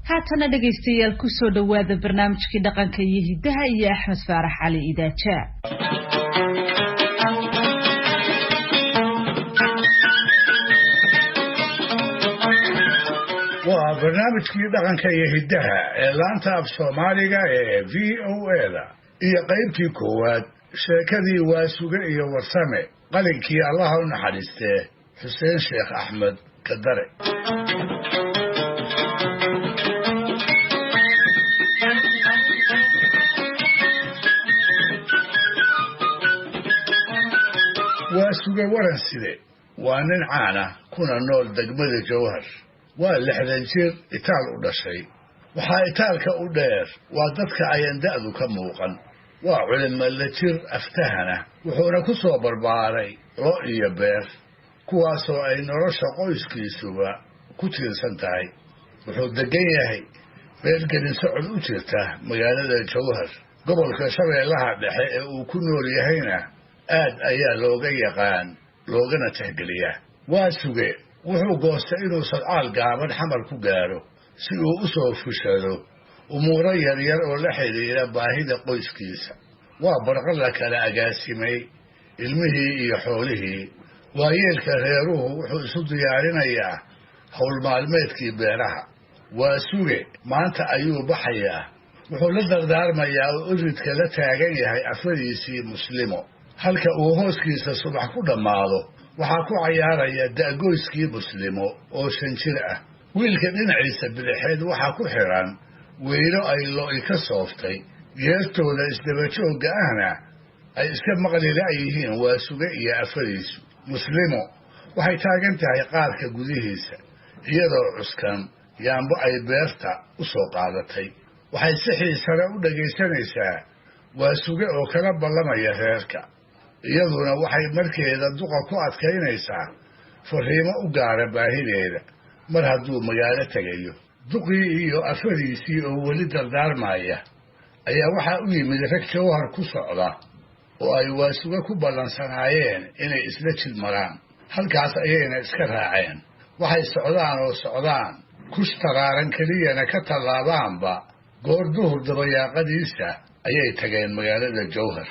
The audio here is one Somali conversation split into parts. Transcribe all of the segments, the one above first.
Haatana dhegaystayaal, kusoo dhowaada barnaamijkii dhaqanka iyo hiddaha iyo Axmed Faarax Cali Idaaja. Waa barnaamijkii dhaqanka iyo hiddaha ee laanta af Soomaaliga ee VOA-da iyo qaybtii koowaad sheekadii Waasuge iyo Warsame, qalinkii Allaha u naxariistee Xuseen Sheekh Axmed Kadare. Waasuge Waran Side waa nin caan ah kuna nool degmada Jowhar. Waa 60 jir itaal u dhashay. Waxaa itaalka u dheer waa dadka ayan da'du ka muuqan. Waa culimalla jir aftahana, wuxuuna ku soo barbaaray lo iyo beer, kuwaasoo ay nolosha qoyskiisuba ku tiirsan tahay. Wuxuu deggan yahay meel gelin socod u jirta magaalada Jowhar. Gobolka Shabeellaha Dhexe ee uu ku nool yahayna aad ayaa looga yaqaan loogana tixgeliyaa. Waa Suge wuxuu goostay inuu sadcaal gaaban Xamar ku gaaro si uu u soo fushado umuuro yaryar oo la xidhiira baahida qoyskiisa. Waa barqo la kala agaasimay ilmihii iyo xoolihii. Waayeelka reeruhu wuxuu isu diyaarinayaa howl maalmeedkii beeraha. Waa Suge maanta ayuu baxayaa. Wuxuu la dardaarmayaa oo iridka la taagan yahay afadiisii Muslimo. Halka uu hooskiisa subax ku dhammaado waxaa ku cayaaraya da'goyskii Muslimo oo 5 jir ah. Wiilka dhinaciisa bidixeed waxaa ku xidhan weylo ay lo'i ka sooftay, yeertooda isdabajoogga ahna ay iska maqli la'yihiin Waa Suge iyo afadiisu. Muslimo waxay taagan tahay qaarka gudihiisa, iyadoo cuskan yaambo ay beerta u soo qaadatay. Waxay si xiisale u dhagaysanaysaa Waa Suge oo kala ballamaya reerka. Iyaduna waxay markeeda duqa ku adkaynaysaa fariimo u gaara baahideeda mar hadduu magaalo tegayo. Duqii iyo afadiisii oo weli dardaarmaya ayaa waxaa u yimid rag Jawhar ku socda oo ay Waasuge ku ballansanaayeen inay isla jid maraan. Halkaas ayayna iska raaceen. Waxay socdaan oo socdaan, kush taraaran keliyana ka tallaabaanba, goor duhur dabayaaqadiisa ayay tageen magaalada Jowhar.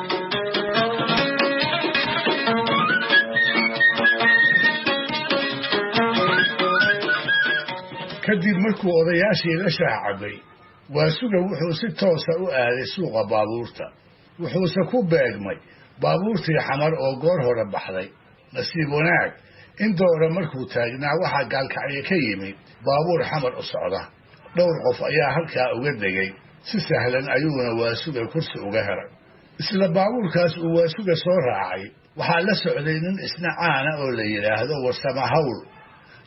Kadib markuu odayaashii la shaahcabay, Waasuga wuxuu si toosa u aaday suuqa baabuurta. Wuxuuse ku beegmay baabuurtii Xamar oo goor hore baxday. Nasiib wanaag, in doora markuu taagnaa waxaa Gaalkacyo ka yimid baabuur Xamar u socda. Dhowr qof ayaa halkaa uga degay. Si sahlan ayuuna Waasuga kursi uga helay. Isla baabuurkaas uu Waasuga soo raacay waxaa la socday nin isna caana oo la yidhaahdo Warsama Hawl,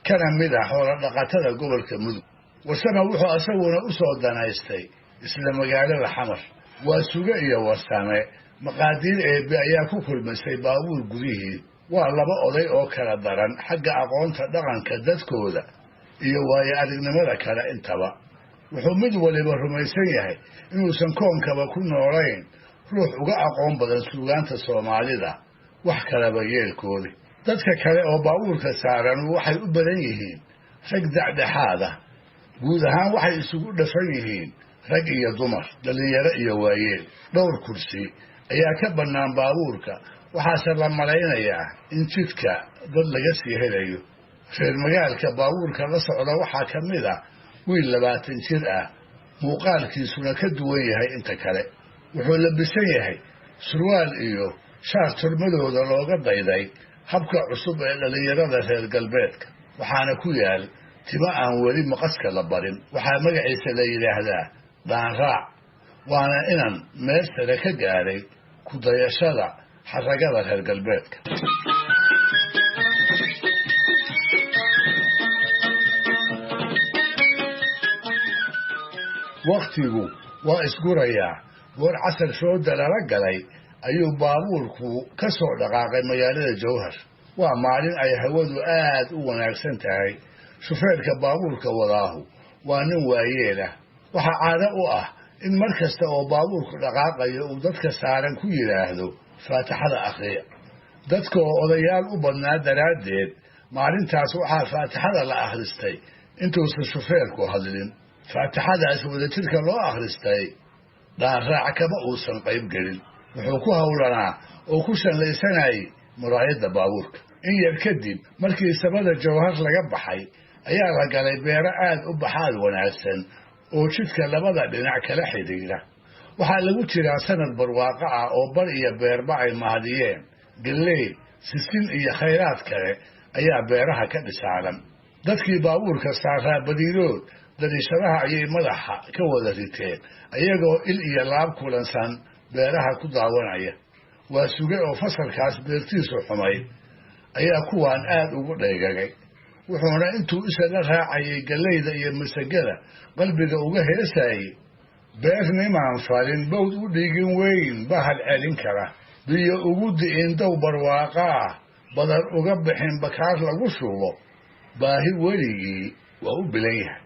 kana mid ah xoola dhaqatada gobolka Mudug. Warsama wuxuu asaguna u soo danaystay isla magaalada Xamar. Waasuge iyo Warsame maqaadiir eebbe ayaa ku kulmisay baabuur gudihii. Waa laba oday oo kala daran xagga aqoonta dhaqanka dadkooda iyo waayo aragnimada kale intaba. Wuxuu mid waliba rumaysan yahay inuusan koonkaba ku noolayn ruux uga aqoon badan suugaanta Soomaalida, wax kalaba yeelkoodi. Dadka kale oo baabuurka saaran waxay u badan yihiin rag dacdhexaad ah. Guud ahaan waxay isugu dhafan yihiin rag iyo dumar, dhallinyaro iyo waayeel. Dhowr kursi ayaa ka bannaan baabuurka, waxaase la malaynayaa in jidka dad laga sii helayo. Reer magaalka baabuurka la socda waxaa ka mid ah wiil 20 jir ah, muuqaalkiisuna ka duwan yahay inta kale. Wuxuu labisan yahay surwaal iyo shaar turmadooda looga dayday habka cusub ee dhallinyarada reer galbeedka, waxaana ku yaal timo aan weli maqaska la barin. Waxaa magaciisa la yidhaahdaa Dhaanraac, waana inan meel sare ka gaadhay ku dayashada xaragada reer galbeedka. Wakhtigu waa isgurayaa. Goor casar fooda lala galay ayuu baabuurku ka soo dhaqaaqay magaalada Jowhar. Waa maalin ay hawadu aad u wanaagsan tahay. Shufeerka baabuurka wadaahu waa nin waayeel ah. Waxaa caado u ah in mar kasta oo baabuurku dhaqaaqayo uu dadka saaran ku yidhaahdo faatixada akhriya. Dadka oo odayaal u badnaa daraaddeed, maalintaas waxaa faatixada la akhristay intuusan shufeerku hadlin. Faatixadaas wadajirka loo akhristay dhaanraac kama uusan qayb gelin. Wuxuu ku howlanaa oo ku shallaysanayay muraayadda baabuurka. In yar kadib markii samada Jawhar laga baxay ayaa la galay beero aad u baxaad wanaagsan oo jidka labada dhinac kala xidhiidha. Waxaa lagu jiraa sanad barwaaqo ah oo bar iyo beerba ay mahadiyeen. Galley, sisin iyo khayraad kale ayaa beeraha ka dhisaaran. Dadkii baabuurka saaraa badiidood dariishadaha ayay madaxa ka wada riteen, ayagoo il iyo laab kulansan beeraha ku daawanaya. Waa Suge oo fasalkaas beertiisu xumayd ayaa kuwaan aad ugu dhaygagay, wuxuuna intuu isha la raacayay galleyda iyo masagada qalbiga uga heesayay: beer nimaan falin, bawd u dhigin weyn, bahal celin kara, biyo ugu di'in, dow barwaaqaah, badar uga bixin, bakaar lagu shubo, baahi weligii waa u bilan yahay.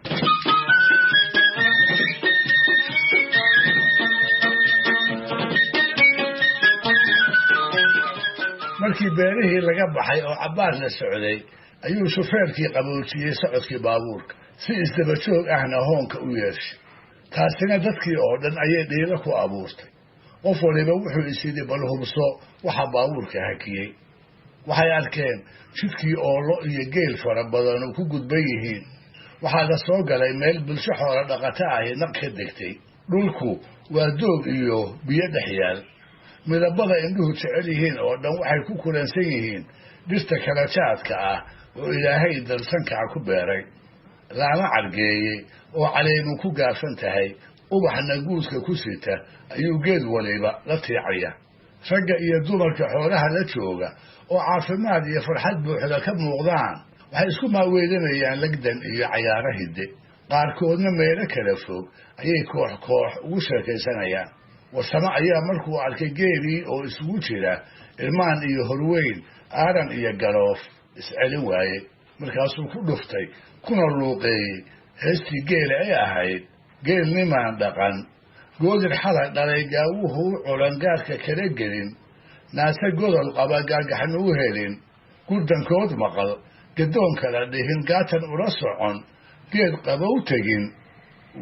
Markii beerihii laga baxay oo cabbaar la socday ayuu shufeerkii qaboojiyey socodkii baabuurka, si isdaba joog ahna hoonka u yeeshay. Taasina dadkii oo dhan ayay dhiilo ku abuurtay. Qof waliba wuxuu isyidhi bal hubso waxa baabuurka hakiyey. Waxay arkeen jidkii oo lo iyo geel fara badanu ku gudban yihiin. Waxaa la soo galay meel bulsho xoola dhaqato ahi naq ka degtay. Dhulku waa doog iyo biyo dhex yaal. Midabada indhuhu jecel yihiin oo dhan waxay ku kulansan yihiin dhirta kala jaadka ah oo Ilaahay darsankaa ku beeray. Laama cargeeyey oo caleemu ku gaafan tahay, ubaxna guudka ku sita ayuu geed waliba la tiicaya. Ragga iyo dumarka xoolaha la jooga oo caafimaad iyo farxad buuxda ka muuqdaan waxay isku maaweelinayaan lagdan iyo cayaaro hidde. Qaarkoodna meelo kala fog ayay koox koox ugu sheekaysanayaan. Warsamo ayaa markuu arkay geelii oo isugu jira irmaan iyo horweyn, aaran iyo garoof, iscelin waayey. Markaasuu ku dhuftay kuna luuqeeyey heestii geela ay ahayd: geel nimaan dhaqan, goodir xala dhalay, gaawuhu u culan, gaarka kala gelin, naase godol qaba, gaagaxna u helin, gurdankood maqal, gadoon kala dhihin, gaatan ula socon, geed qabow tegin,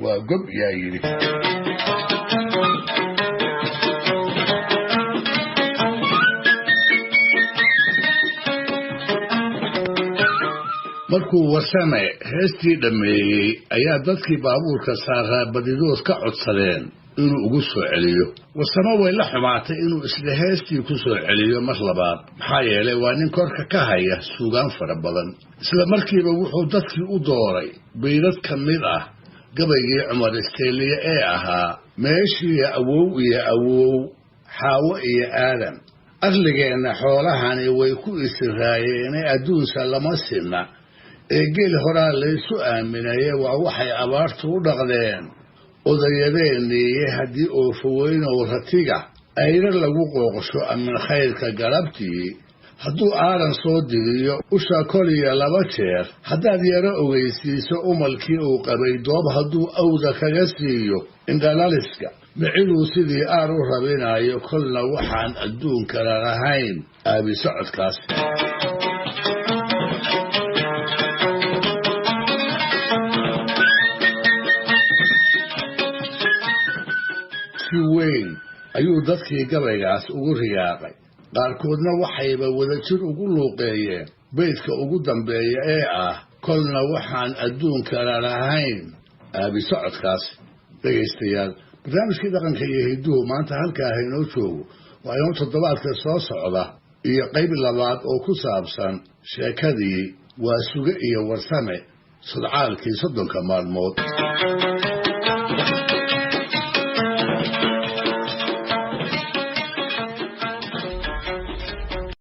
waa gob yaa yidhi. Markuu Warsame heestii dhammeeyey ayaa dadkii baabuurka saaraa badidood ka codsadeen inuu ugu soo celiyo. Warsame way la xumaatay inuu isla heestii ku soo celiyo mar labaad, maxaa yeelay waa nin korka ka haya suugaan fara badan. Isla markiiba wuxuu dadkii u dooray baydad ka mid ah gabaygii Cumar Isteeliye ee ahaa: meeshiiya awow iyo awow, Xaawo iyo Aadan, arligeenna xoolahani way ku isiraayeene, adduunsa lama sinna ee geel horaa laysu aaminaye, waa waxay abaartu u dhaqdeen odayadeenniiye, haddii oofaweynow ratiga ayro lagu qooqsho amin khayrka galabtii, hadduu aaran soo diriyo usha koliya laba jeer, haddaad yaro ogeysiiso umalkii uu qabay, doob hadduu awda kaga siiyo indhalaliska, miciduu sidii aar u rabinayo, kolna waxaan adduunkala lahayn aabi socodkaas. Si weyn ayuu dadkii gabaygaas ugu riyaaqay. Qaarkoodna waxayba wadajir ugu luuqeeyeen beydka ugu dambeeya ee ah: kolna waxaan adduunkala lahayn aabi socodkaas. Dhegaystayaal, barnaamijkii dhaqanka iyo hidduhu maanta halkaa haynoo joogo. Waa inoo toddobaadka soo socda iyo qayb labaad oo ku saabsan sheekadii Waa Suge iyo Warsame sodcaalkii 30-ka maalmood.